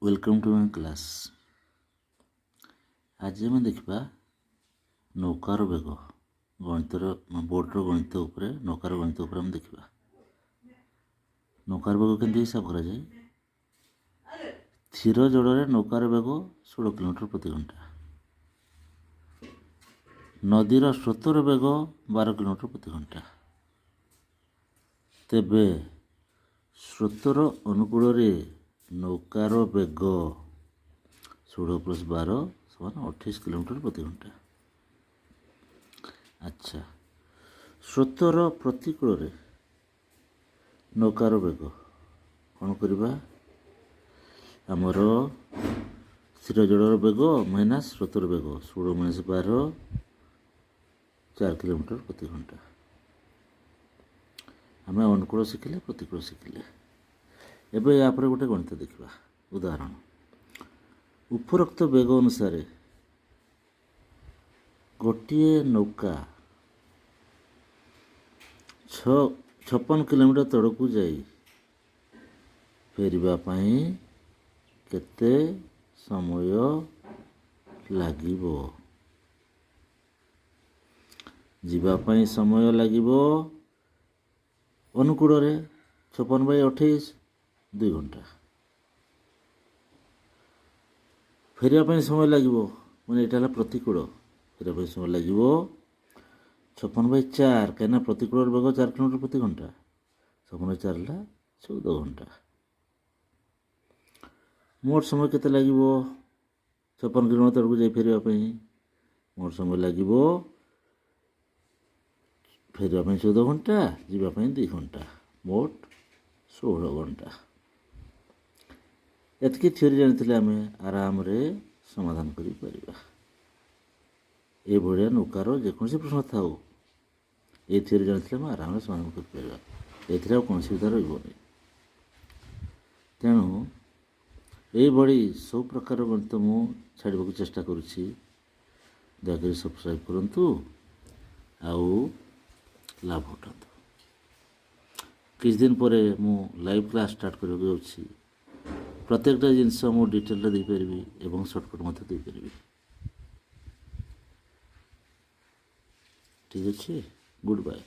Welcome to my class. ଆଜି ଆମେ ଦେଖିବା ନୌକାର ବେଗ ଗଣିତର, ବୋର୍ଡ଼ର ଗଣିତ ଉପରେ, ନୌକାର ଗଣିତ ଉପରେ ଆମେ ଦେଖିବା ନୌକାର ବେଗ କେମିତି ହିସାବ କରାଯାଏ। ସ୍ଥିର ଜଳରେ ନୌକାର ବେଗ 16 କିଲୋମିଟର ପ୍ରତି ଘଣ୍ଟା, ନଦୀର ସ୍ରୋତର ବେଗ 12 କିଲୋମିଟର ପ୍ରତି ଘଣ୍ଟା। ତେବେ ସ୍ରୋତର ଅନୁକୂଳରେ ନୌକାର ବେଗ 16 ପ୍ଲସ୍ 12 ସମାନ 28 କିଲୋମିଟର ପ୍ରତି ଘଣ୍ଟା। ଆଚ୍ଛା, ସ୍ରୋତର ପ୍ରତିକୂଳରେ ନୌକାର ବେଗ କ'ଣ କରିବା? ଆମର ସ୍ଥିର ଜଳର ବେଗ ମାଇନସ୍ ସ୍ରୋତର ବେଗ, 16 ମାଇନସ୍ 12, 4 କିଲୋମିଟର ପ୍ରତି ଘଣ୍ଟା। ଆମେ ଅନୁକୂଳ ଶିଖିଲେ, ପ୍ରତିକୂଳ ଶିଖିଲେ। ଏବେ ୟା ପରେ ଗୋଟେ ଗଣିତ ଦେଖିବା। ଉଦାହରଣ, ଉପରୋକ୍ତ ବେଗ ଅନୁସାରେ ଗୋଟିଏ ନୌକା 56 କିଲୋମିଟର ତଳକୁ ଯାଇ ଫେରିବା ପାଇଁ କେତେ ସମୟ ଲାଗିବ? ଯିବା ପାଇଁ ସମୟ ଲାଗିବ ଅନୁକୂଳରେ 56 ବାଇ 28, 2 ଘଣ୍ଟା। ଫେରିବା ପାଇଁ ସମୟ ଲାଗିବ, ମାନେ ଏଇଟା ହେଲା ପ୍ରତିକୂଳ, ଫେରିବା ପାଇଁ ସମୟ ଲାଗିବ 56 ବାଇ 4, କାହିଁକିନା ପ୍ରତିକୂଳର ବେଗ 4 କିଲୋମିଟର ପ୍ରତି ଘଣ୍ଟା। 56 ବାଇ 4 ହେଲା 14 ଘଣ୍ଟା। ମୋଟ ସମୟ କେତେ ଲାଗିବ 56 କିଲୋମିଟର ତଳକୁ ଯାଇ ଫେରିବା ପାଇଁ? ମୋଟ ସମୟ ଲାଗିବ ଫେରିବା ପାଇଁ 14 ଘଣ୍ଟା, ଯିବା ପାଇଁ 2 ଘଣ୍ଟା, ମୋଟ 16 ଘଣ୍ଟା। ଏତିକି ଥିଓରି ଜାଣିଥିଲେ ଆମେ ଆରାମରେ ସମାଧାନ କରିପାରିବା। ଏଇଭଳିଆ ନୌକାର ଯେକୌଣସି ପ୍ରଶ୍ନ ଥାଉ, ଏ ଥିଓରି ଜାଣିଥିଲେ ଆମେ ଆରାମରେ ସମାଧାନ କରିପାରିବା। ଏଥିରେ ଆଉ କୌଣସି ସୁବିଧା ରହିବନି। ତେଣୁ ଏଇଭଳି ସବୁ ପ୍ରକାର ଗଣିତ ମୁଁ ଛାଡ଼ିବାକୁ ଚେଷ୍ଟା କରୁଛି। ଦୟାକରି ସବସ୍କ୍ରାଇବ୍ କରନ୍ତୁ ଆଉ ଲାଭ ଉଠାନ୍ତୁ। କିଛି ଦିନ ପରେ ମୁଁ ଲାଇଭ୍ କ୍ଲାସ୍ ଷ୍ଟାର୍ଟ କରିବାକୁ ଯାଉଛି। ପ୍ରତ୍ୟେକଟା ଜିନିଷ ମୁଁ ଡିଟେଲରେ ଦେଇପାରିବି ଏବଂ ସର୍ଟକଟ୍ ମଧ୍ୟ ଦେଇପାରିବି। ଠିକ୍ ଅଛି, ଗୁଡ଼୍ ବାଏ।